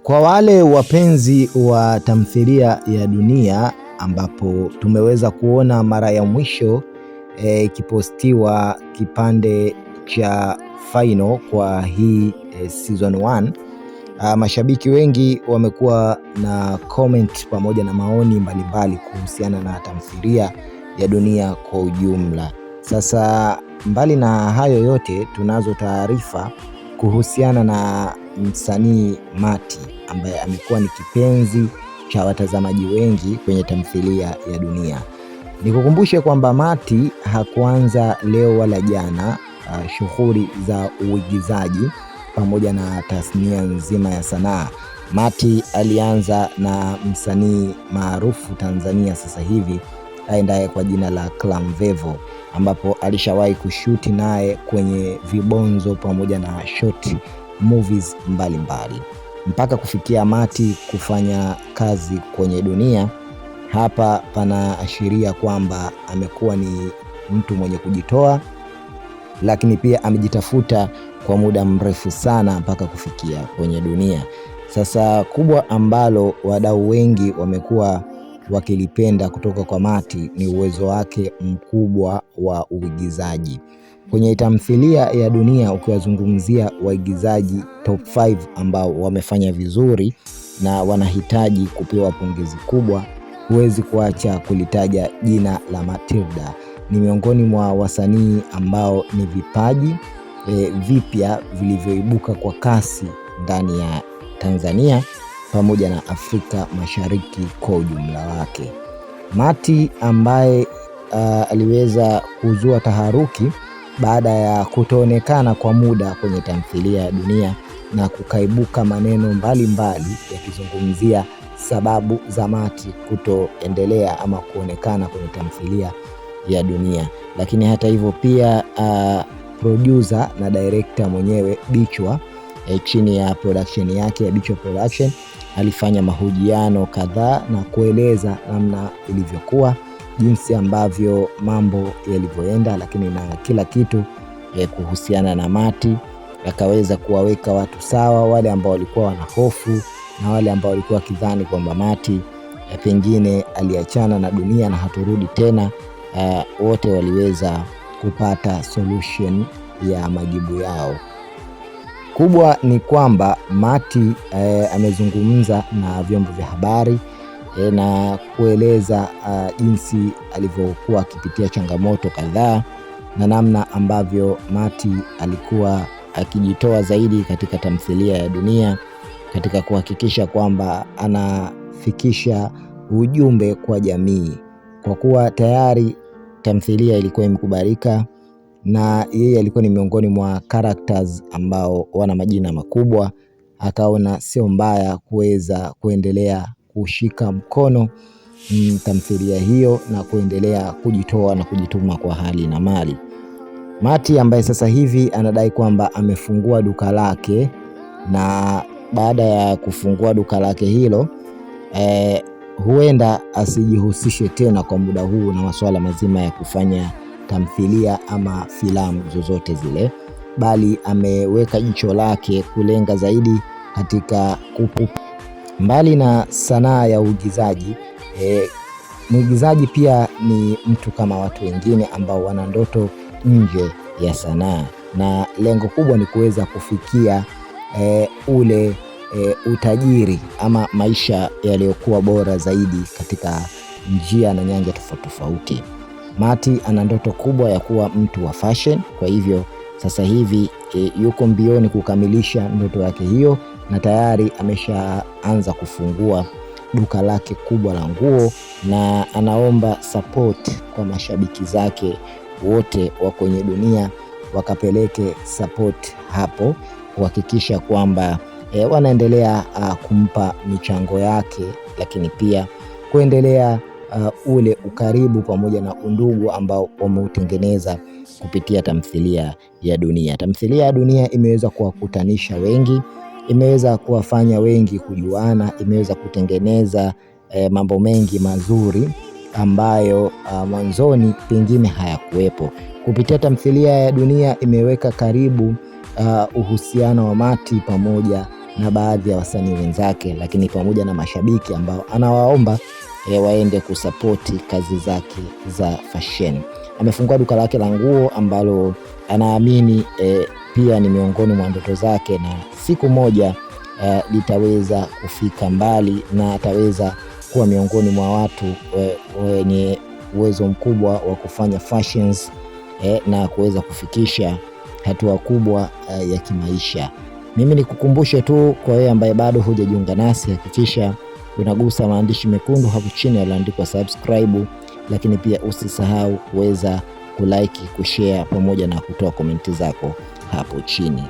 Kwa wale wapenzi wa tamthilia ya Dunia, ambapo tumeweza kuona mara ya mwisho ikipostiwa kipande cha final kwa hii season 1. Mashabiki wengi wamekuwa na comment pamoja na maoni mbalimbali kuhusiana na tamthilia ya Dunia kwa ujumla. Sasa mbali na hayo yote, tunazo taarifa kuhusiana na msanii Mati ambaye amekuwa ni kipenzi cha watazamaji wengi kwenye tamthilia ya Dunia. Nikukumbushe kwamba Mati hakuanza leo wala jana shughuli za uigizaji pamoja na tasnia nzima ya sanaa. Mati alianza na msanii maarufu Tanzania sasa hivi aendaye kwa jina la Clamvevo, ambapo alishawahi kushuti naye kwenye vibonzo pamoja na short movies mbalimbali mbali, mpaka kufikia Mati kufanya kazi kwenye Dunia. Hapa panaashiria kwamba amekuwa ni mtu mwenye kujitoa, lakini pia amejitafuta kwa muda mrefu sana mpaka kufikia kwenye Dunia. Sasa kubwa ambalo wadau wengi wamekuwa wakilipenda kutoka kwa Mati ni uwezo wake mkubwa wa uigizaji. Kwenye tamthilia ya Dunia, ukiwazungumzia waigizaji top 5 ambao wamefanya vizuri na wanahitaji kupewa pongezi kubwa, huwezi kuacha kulitaja jina la Matilda. Ni miongoni mwa wasanii ambao ni vipaji vipya vilivyoibuka kwa kasi ndani ya Tanzania pamoja na Afrika Mashariki kwa ujumla wake. Mati ambaye aliweza kuzua taharuki baada ya kutoonekana kwa muda kwenye tamthilia ya Dunia na kukaibuka maneno mbalimbali yakizungumzia sababu za Mati kutoendelea ama kuonekana kwenye tamthilia ya Dunia. Lakini hata hivyo pia producer na director mwenyewe Bichwa chini ya production yake ya Bichwa Production alifanya mahojiano kadhaa na kueleza namna ilivyokuwa, jinsi ambavyo mambo yalivyoenda, lakini na kila kitu kuhusiana na Mati. Akaweza kuwaweka watu sawa, wale ambao walikuwa wana hofu na wale ambao walikuwa wakidhani kwamba Mati pengine aliachana na Dunia na haturudi tena, wote waliweza kupata solution ya majibu yao. Kubwa ni kwamba Mati amezungumza na vyombo vya habari na kueleza jinsi alivyokuwa akipitia changamoto kadhaa na namna ambavyo Mati alikuwa akijitoa zaidi katika tamthilia ya Dunia katika kuhakikisha kwamba anafikisha ujumbe kwa jamii, kwa kuwa tayari tamthilia ilikuwa imekubalika na yeye alikuwa ni miongoni mwa characters ambao wana majina makubwa. Akaona sio mbaya kuweza kuendelea kushika mkono tamthilia hiyo na kuendelea kujitoa na kujituma kwa hali na mali. Mati ambaye sasa hivi anadai kwamba amefungua duka lake, na baada ya kufungua duka lake hilo huenda asijihusishe tena kwa muda huu na masuala mazima ya kufanya tamthilia ama filamu zozote zile, bali ameweka jicho lake kulenga zaidi katika kupu. Mbali na sanaa ya uigizaji, mwigizaji pia ni mtu kama watu wengine ambao wana ndoto nje ya sanaa, na lengo kubwa ni kuweza kufikia ule utajiri ama maisha yaliyokuwa bora zaidi katika njia na nyanja tofauti tofauti. Mati ana ndoto kubwa ya kuwa mtu wa fashion, kwa hivyo sasa hivi yuko mbioni kukamilisha ndoto yake hiyo, na tayari ameshaanza kufungua duka lake kubwa la nguo, na anaomba support kwa mashabiki zake wote wa kwenye Dunia wakapeleke support hapo kuhakikisha kwamba wanaendelea kumpa michango yake, lakini pia kuendelea ule ukaribu pamoja na undugu ambao wameutengeneza kupitia tamthilia ya Dunia. Tamthilia ya Dunia imeweza kuwakutanisha wengi, imeweza kuwafanya wengi kujuana, imeweza kutengeneza mambo mengi mazuri ambayo mwanzoni pengine hayakuwepo. Kupitia tamthilia ya Dunia imeweka karibu uhusiano wa Mati pamoja na baadhi ya wasanii wenzake, lakini pamoja na mashabiki ambao anawaomba waende kusapoti kazi zake za fashion. Amefungua duka lake la nguo ambalo anaamini pia ni miongoni mwa ndoto zake na siku moja litaweza kufika mbali na ataweza kuwa miongoni mwa watu wenye uwezo mkubwa wa kufanya fashions na kuweza kufikisha hatua kubwa ya kimaisha. Mimi nikukumbushe tu kwa wewe ambaye bado hujajiunga nasi, hakikisha unagusa maandishi mekundu hapo chini yaliyoandikwa subscribe, lakini pia usisahau kuweza kulike, kushare pamoja na kutoa komenti zako hapo chini.